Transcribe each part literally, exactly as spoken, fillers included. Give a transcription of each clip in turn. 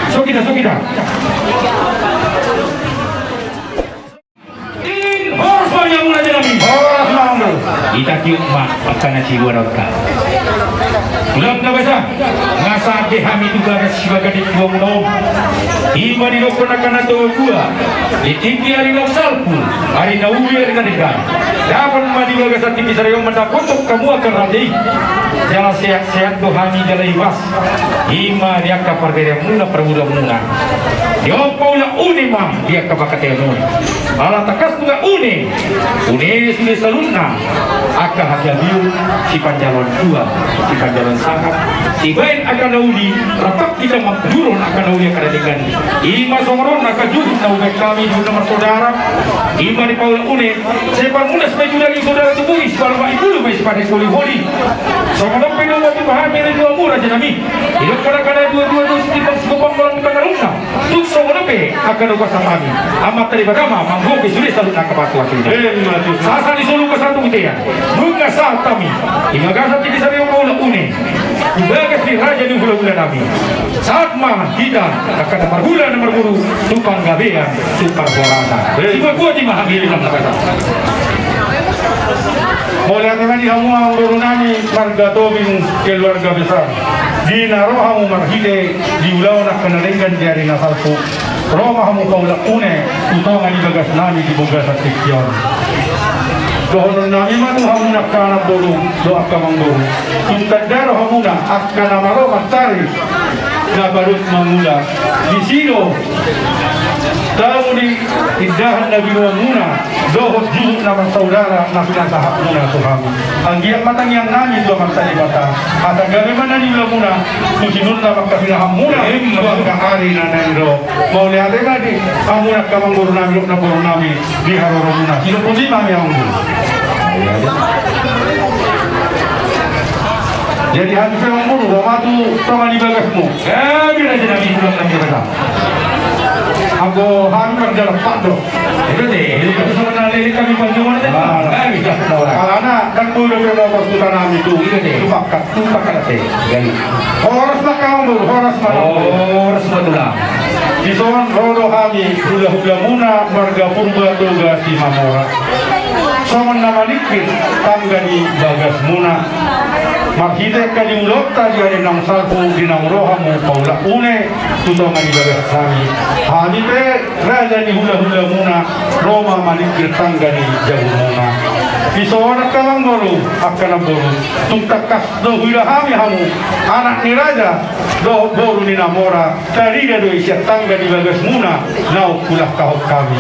Sokita, sokita. In, horas ma di hamuna, raja nami. Horas ma hamu. Ita tiup ma angka na siboanonta. Tulang na basa, nga sahat be hami tu bagas sibagas ni tuamuna on. I ma didokkon angka na tuatua, di tingki ari naung salpu, ari na uli, ari na denggan, dapot ma di bagasan tingki sadari on mandapothon hamu angka raja i. Jala sehat-sehat do hami jala ibas. I ma di angka parbereanmuna, pargulangmuna. Di on paulak une ma di angka pangkataion on. Ala tangkas nunga une, une sude saluhutna angka hagabeon, sipanjalouon tua, sipanjalouon sangap, dibaen angka na uli, rap hita mangudurhon angka na uli, angka na denggan. I ma songon on angka juhut na hubaen hami, juhut na marsaudara. I ma di paulak une, sai parmunas ma i tu daging, saudara tubuhi, sipalomak i bulu ma i, sipaneang holiholi. Songon on pe do huboto hami, raja nami. Didokkon angka na tuatua do, sitimbang sigompa, holan pangarahutna. Tung songon on pe angka na hupasahat hami, Amanta Debata ma manggohi sude saluhutna angka pasupasu. Sahat ni solu ma satu itean. Nunga sahat hami di bagasan tingki sadari on paulak une, di bagas ni raja ni hulahula nami. Sahat ma hita angka na marhula na marboru tu panggabean, tu parhorasan. Siboan ma hami, tulang na basa. Mauliate ma di hamu amangboru nami marga Tobing keluarga besar. Di na ro hamu marhite di ulaon angka na denggan di ari na salpu, ro ma hamu paulak une tu tonga ni bagas nami di bagasan tingki on. Dohonon nami ma tu hamu angka namboru dohot angka amangboru, tung tanda rohamuna angka na malo mansari na padot mangula. Disi do tabo ni indahan na binoanmuna dohot juhut na marsaudara na pinasahatmuna tu hami. Anggiat ma tangiang nami tu Amanta Debata, asa gabe ma na niulamuna tu sinur na pangkasinahanmuna tu angka ari na naeng ro. Mauliate ma di hamu angka amangboru nami dohot namboru nami di haroromuna. Sidok putih ma hami amangboru. Jadi hami pe amangboru, ro ma tu tonga ni bagasmu. Gabe, raja nami, tulang nami, raja. Anggo hami mardalan pat do. Itu deh, itu sama na lele kami panjungan deh. Gabe, gabe. Alana kan boi dope mangkos tu tanami tu. Itu deh. Tu pangkat, tu pangkat deh. Gabe. Horas ma hamu, horas ma. Horas ma, tulang. Dison ro do hami hulahulamuna marga Purba Toga Simamora. Songon na maningkir tangga ni bagasmuna. Marhite angka di ulaonta di ari naung salpu di naung ro hamu paulak une tu tonga ni bagas nami. Hami pe raja ni hulahulamuna ro ma maningkir tangga ni jabumuna. Dison angka amangboru, angka namboru, tung tangkas do huida hami hamu anak ni raja dohot boru ni na mora, tarida do i sian tangga ni bagasmuna naung hulangkahon hami.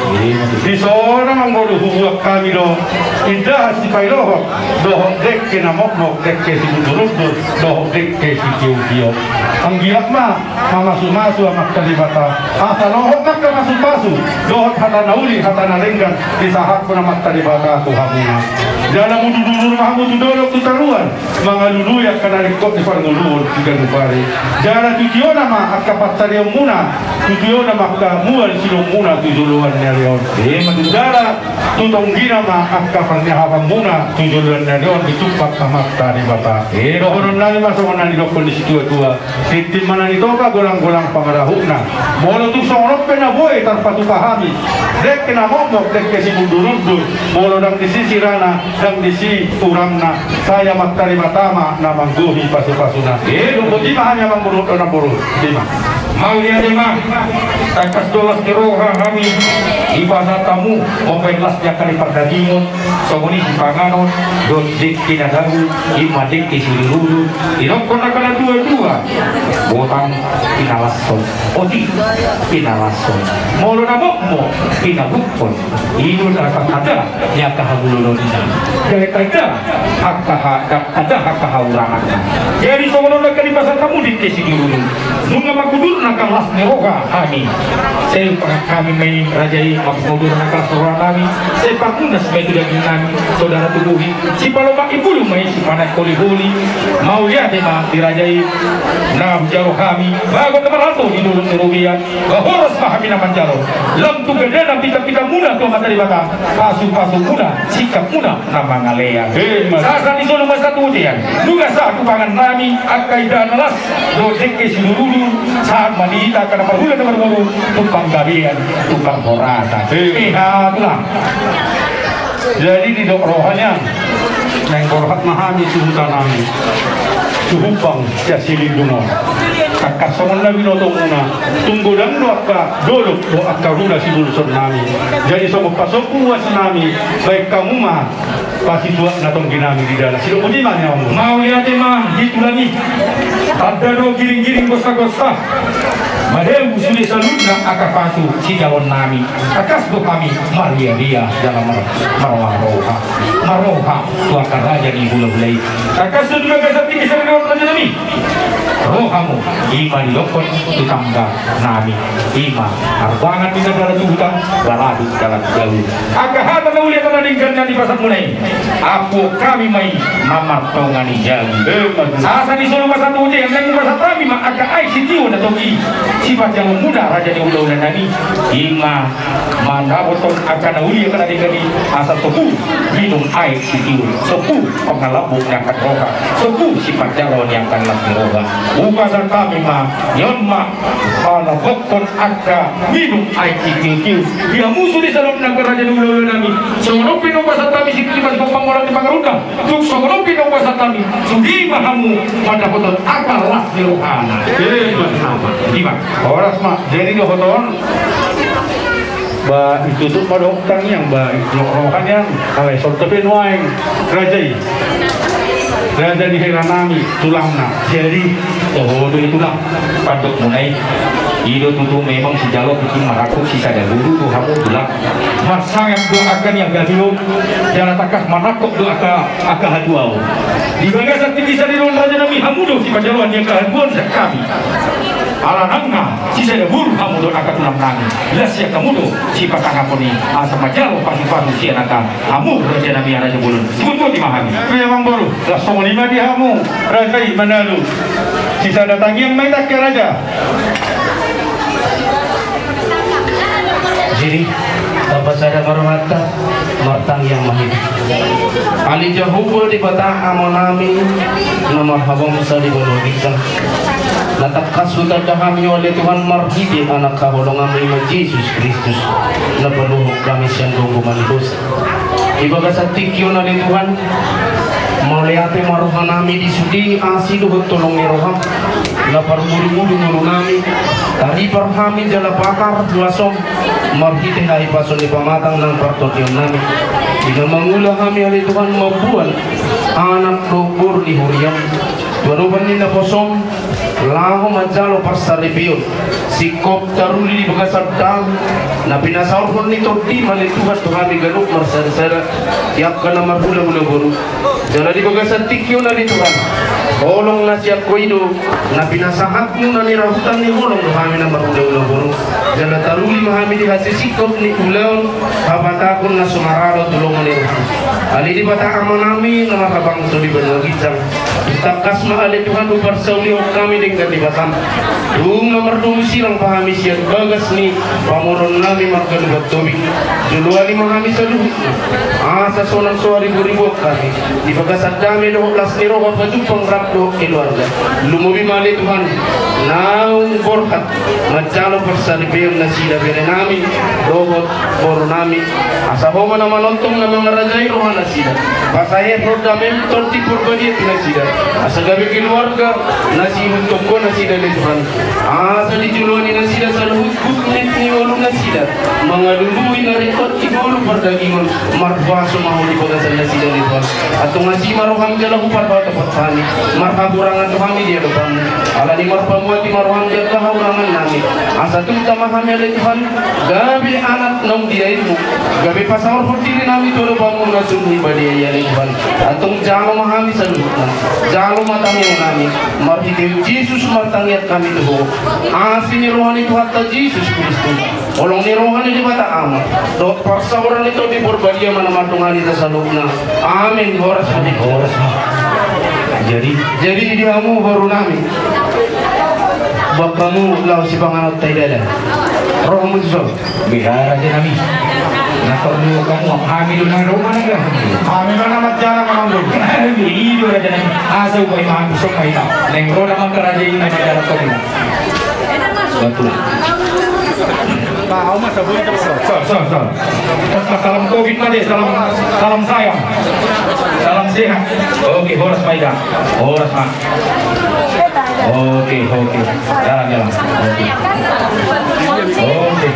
Dison amangboru, hubuat hami do indahan sipailohot dohot dengke na mokmok, dengke sibundurundur dohot dengke sitiotio. Anggiat ma mamasumasu Amanta Debata, asa lohot ma angka pasupasu dohot hata na uli, hata na denggan disahathon Amanta Debata tu hamuna. Jala mudurdudur ma hamu tu dolok tu toruan, mangalului angka na ringkot ni parngoluon di ganup ari. Jala tu tiona ma angka pansamotionmuna, tu tiona ma angka mual sidohononmuna tu joloan ni ari on. Jala tu tonggina ma angka parniahapanmuna tu joloan ni ari on ditumpak Amanta Debata. Dohonon nami ma songon na nidokkon ni situatua: Tintin ma na nitopa, golanggolang pangarahutna. Molo tung songon on pe na boi tarpatupa hami, dengke na mokmok, dengke sibundurundur, molo ndang disi sirana, ndang disi urangna, sai Amanta Debata ma na manggohi pasupasuna. Dung boti ma hami amangboru dohot namboru. Ima. Mauliate ma. Tangkas do las ni roha hami dipasahat hamu, mambahen las ni angka na pardagingon, songon i sipanganon dohot dengke na dabu, ima dengke sidududu. Didokkon angka na tuatua: Botang pinalashon, otik pinalashon, molo na mokmok pinabukkon. I do tanda ni angka habolononna, jala tanda angka ha-, tanda angka hauranganna. Jadi songon on angka dipasahat hamu dengke sidududu. Nunga mangudurhon angka las ni roha hami. Sai hupasahat hami ma i, raja i, mangudurhon angka las ni roha nami. Sai parmunas ma i tu daging nami, saudara tubuhi. Sipalomak i bulu ma i, sipaneang holiholi. Mauliate ma di raja i na hujalo hami. Bagot na marhalto di dolok ni robean. Ba horas ma hami na manjalo. Lam tu gadanan pitapitamuna tu Amanta Debata, pasupasumuna, singkapmuna na mangalean. Sahat ni solu ma satu itean. Nunga sahat tu tangan nami angka indahan na las dohot dengke sidududu. Sahat Manita angka na marhula na marboru tu panggabean tu parhorasan. Iya. Tulang. Jadi didok rohana, naeng borhat ma hami tu huta nami, tu Humbang sian Silindung on. Angka songon na binotomuna, tung godang do angka dolok dohot angka rura sibulsonnami. Jadi songon pasombu uasnami, baen hamu ma pasituak na tonggi nami di dalan. Sidok boti ma ni ahu. Mauliate ma di tulang i. Tanda do giringgiring gostagosta. Mademu sude saluhutna angka pasu sijaloonnami. Tangkas do hami marriaria jala mar-, marroharoha. Marroha tu angka raja ni hulahula i. Tangkas do di bagasan tingki sarion rajanami. Rohamu, i ma didokkon tu tangga nami, i ma arbangan ni na dalan tu huta, balatuk dalan jabu. Angka hata na uli, angka na denggan na dipasahat muna i, ampuon hami ma i na martonga ni jabu. Asa di solu pasahat tu huta i, ndang hupasahat hami ma angka aek sitio na tonggi sipajaloonmuna raja ni hulahula nami, i ma mandapothon angka na uli, angka na denggan i, asa sobu minum aek sitio, sobu pangalambok ni angka roha, sobu sipajalo ni angka las ni roha. Hupasahat hami ma, nion ma, mandapothon angka minum aek sitiotio di hamu sude saluhutna angka raja ni hulahula nami. Songon on pe na hupasahat hami sititi masigombang molang ni pangarunta. Tung songon on pe na hupasahat hami, sude ma hamu mandapothon angka las ni rohana. Ima nama. Ima. Horas ma. Jadi dohot on, ba itutup ma dohot tangiang, ba itutup roha nian. Alai songon on pe nuaeng raja i, raja ni hela nami, tulangna. Jadi toho do i tulang, pandokmuna i. I do tutu memang sijalo tingki marangkup sisada boru do hamu tulang. Marsangap do angka ni angka tulang. Jala tangkas manangkok do angka, angka hatuaon. Di bagasan tingki sadari on rajanami, hamu do sipajaloan ni angka hatuaon sian hami. Ala nang na sisada boru hamu dohot angka tulang nami. Las sian hamu do sipatangkapon i asa manjalo pasupasu sian angka hamu rajanami raja bolon. Sibutbuti ma hami. Memang boru. Las songon i ma di hamu raja i, Manalu. Sisada tangiang ma i tangkas raja. Jadi, tapasada ma rohanta, martangiang ma hita. Ale Jahowa Debata Amanami na marhabangsa di banua ginjang, na tangkas hutanda hami ale Tuhan marhite Anak haholonganmi i ma Jesus Kristus, na paluahon hami sian gomgoman ni dosa. Di bagasan tingki on ale Tuhan, mauliate ma rohanami di sude asi dohot holong ni roham, na parmudurudu ngolunami, taripar hami jala patar huasom, marhite hahipason ni pamatang nang partondionnami. Di na mangula hami ale Tuhan mamboan anak dohot boru ni huriam tu adopan ni naposom, laho manjalo parsaripeon, singkop taruli di bagasan dame, na pinasaorhon ni Tondim ale Tuhan tu hami ganup marsadasada, di angka na marhulahula boru. Jala di bagasan tingki on ale Tuhan, holong na sian Ho i do, na pinasahatmu na nirahutan ni holong do hami na marhulahula boru. Jala taruli ma hami di hasisingkop ni ulaon, hapatahon na so maralo tu lomo ni roham. Ale Debata Amanami na marhabangsa di banua ginjang, tangkas ma ale Tuhan huparsaulihon hami denggan ni batam. Tung na mardomu sirang ma hami sian bagas ni pamoruonnami marga Lumban Tobing. Joloani ma hami saluhutna, asa sonang so hariboriboan hami di bagasan dame dohot las ni roha pajumpang rap dohot keluarga. Lumobi ma ale Tuhan, naung borhat manjalo parsaripeon nasida berenami dohot borunami. Asa Ho ma na manongtong na mangarajai rohanasida. Pasahat Ho damem Tondi Porbadia tu nasida, asa gabe keluarga na siihuthon Ho nasida ale Tuhan. Asa dijoloani nasida saluhut gutnit ni ngolunasida, mangalului na ringkot di ngolu pardagingon, marhuaso ma Ho di bagasan nasida ale Tuhan. Antong asi ma roham jala huparpatopot hami, marhahurangan do hami di adopanmu. Alani marpamuati ma roham di angka hahurangannami, asa tung tama hami ale Tuhan, gabe anak naung diainmu, gabe pasaorhon dirinami tu adopanmu na sun humbani i ale Tuhan. Antong jalo ma hami saluhutna, jalo ma tangiangnami, marhite Jesus martangiang hami tu Ho. Asi ni roha ni Tuhanta Jesus Kristus, holong ni roha ni Debata Ama, dohot parsaoran ni Tondi Porbadia ma na mandongani hita saluhutna. Amin. Horas ma. Horas ma. Jadi? Jadi di hamu borunami, baen hamu laho sipanganon tai dada. Ro hamu tu son. Bihara rajanami. Na torlu kamu, hami do na ro manang. Hami do na manjalo manang. I do rajanami. Asa upai ma hami songon i. Naeng ro na manang raja i na manjalo kamu. Salam covid ma de, salam, salam sayang. Salam sehat. Oke, horas ma ida. Horas ma. Oke, oke. Jalan, jalan. Oke. Oke.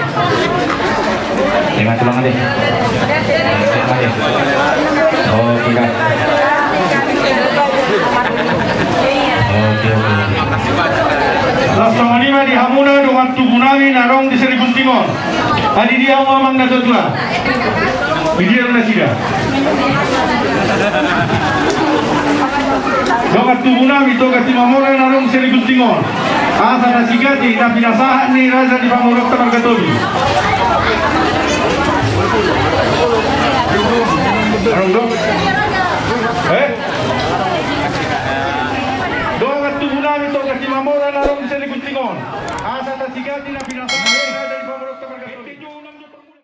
Lima tulang ade. Oke, dah. Oke, oke. Las songon i ma di hamuna dongan tubu nami na adong di Sarigunting on. Adi di hamu amang na tuatua. Di dia nasida. Dongan tubu nami Toga Simamora na adong di Sarigunting on. Asa tasigati na pinasahat ni raja ni pamoruonta marga Tobing. Adong do? Eh? Dongan tubu nami Toga Simamora na adong di Sarigunting on. Asa tasigati na pinasahat ni raja